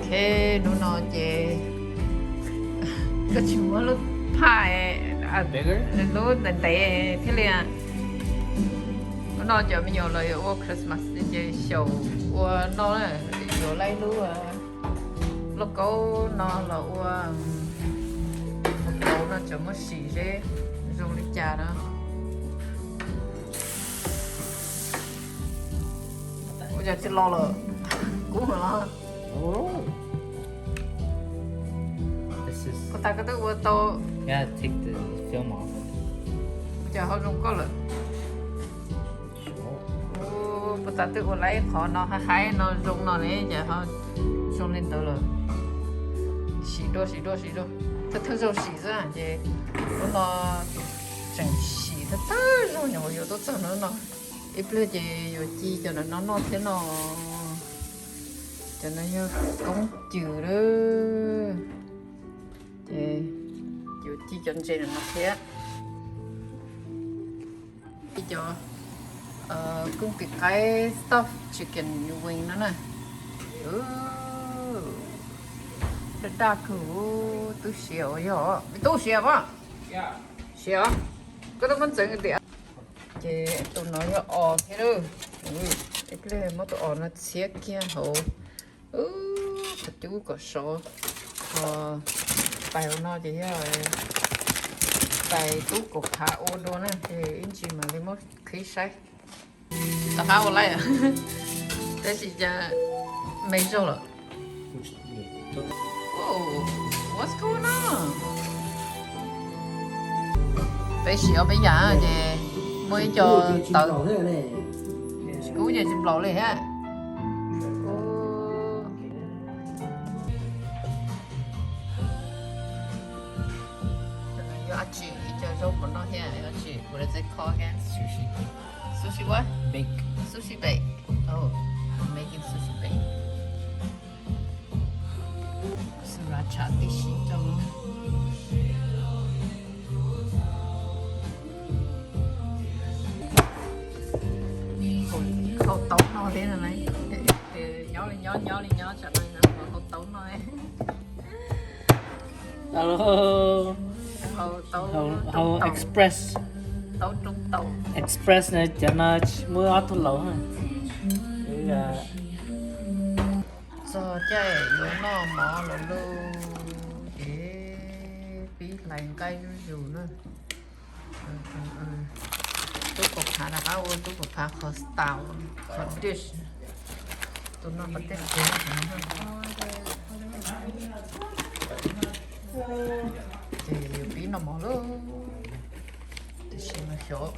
Hnub no ces koj tsis muab lub phaj, lub ntev ntev thiaj li. Hnub no cov me nyuam los yuav ua Christmas ces xyaum ua no na, yuav laib lub lauj kaub no los ua hauv paus no, tseem muab sim seb zoo li cas no. Ua cas tsis los lawm, kub heev los. Puas tas koj twb ua tau? Ua cas ho zoo koj lawm? Puas tas twb ua lawm qhov no haib haib no zoo no ne, cas ho zoo li ntawd lawm? Sim dua sim dua sim dua, thawj thawj zaug sim xwb ces lub no tseem sim thawj thawj zaug nyuam qhuav yuav tuaj txog no no. Ib pliag ces yuav ci cov no noj thiab no. Cov no yog koob cws lawm. Ces yuav ci cov ntses no thiab. Ci cov koob tis qaib stuffed chicken wing no na. Daj daj kawg, twb siav ua yog me tub siav pom. Siav, koj twb muab ntxeev tias. Ces tus no yog os thiab lawm. Ib pliag muab tus os no txhiab kiag hauv. Qhov cub kom sov. Ho tais no ces yog tais tub kaum phav ua dua na, ces ib ntsis mam li muab qhib saib. Tom qab ua laib, tab sis cas me zog lawm. What's going on? Peb sim ob peb yam ces muaj ib co tawv, tsis kub ces tsis nplaum li thiab. Yuav dab tsi, ib co zaub qhov no thiab, yuav dab tsi, what is it called again? Sushi. Sushi what? Bake. Sushi bake. Oh, I'm making sushi bake. Sriracha tib si rau. Hau taub no thiab no na. Nyob li nyob, nyob li nyob, tsam no hau taub no. Hau taub, hau express. Taub roob taus. Express na, cov no tsis muaj ob tug laus na. Txog caij yuav noj mov lawm lauj, ces pib hlais nqaij zuj zus na. Tub kaum phav rov qab ua tub kaum phav qhov style, qhov dish. Tus no qhov dish. Ces yuav pib noj mov lauj. Tiam sis mas xyov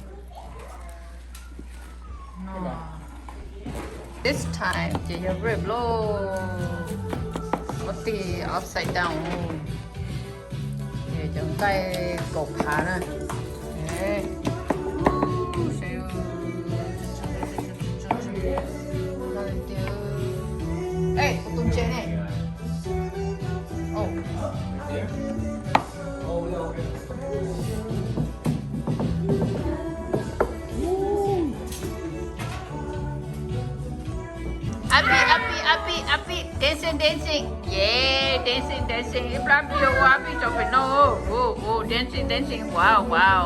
no, this time ces yog rib lauj. Ua tib upside down. Ces cov nqaij kaum phav na. Ej, tus ntses ne. Abi, abi, abi, abi, dancing, dancing. Yeah, dancing, dancing. Ib plab pib yuav ua pib tso pem no. Oh, oh, dancing, dancing. Wow, wow.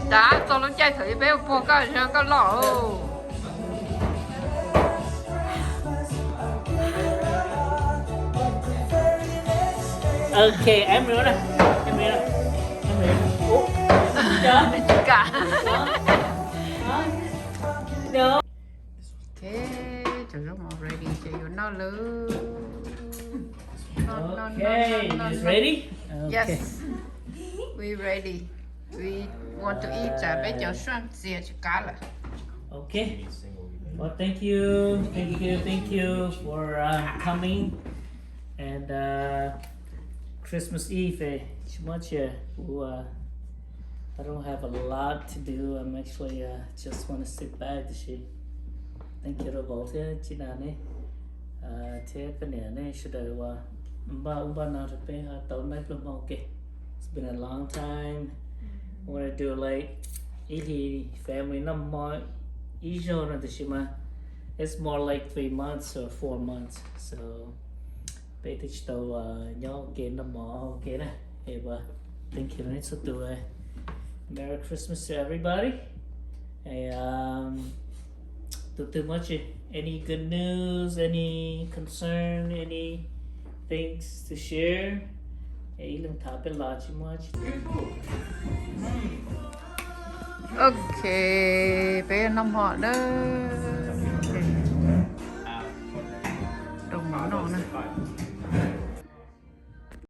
Tab txog lub caij thaum peb ua puag koj, koj loj. Ok, em rửa nè. Em rửa nè. Em rửa nè. Ủa? Dạ. Dạ. Dạ. Ok, cov zaub mov ready ces yuav noj lawm. Noj, noj, noj, noj, noj, noj. Okay, you guys ready? Okay. Yes. We ready. We want to eat, tsam peb cov suab txias tsis qab lawm. Okay. Well, thank you, thank you, thank you for uh, coming. And uh, Christmas Eve, eh, tsis muaj tsi, kuv, uh, I don't have a lot to do. I'm actually uh, just want to sit back tiam sis thank you rau vauv thiab Cib Nas ne, uh, thiab koj niam ne, sawv daws uas npaj ub npaj no rau peb ho tau noj pluag hmo ua ke. It's been a long time. I want to do like ib hlis family noj hmo. ib zaug no tiam sis mas it's more like three months or four months, so peb twb tsis tau nyob ua ke noj mov ua ke na. Hey, but thank you txhua tus. Merry Christmas to everybody. Hey, um, tus twg muaj tsis, any good news, any concern, any things to share? Ib leeg tham peb los tsis muaj tsis. Ok, peb noj hmo dawb, rau mov noj na.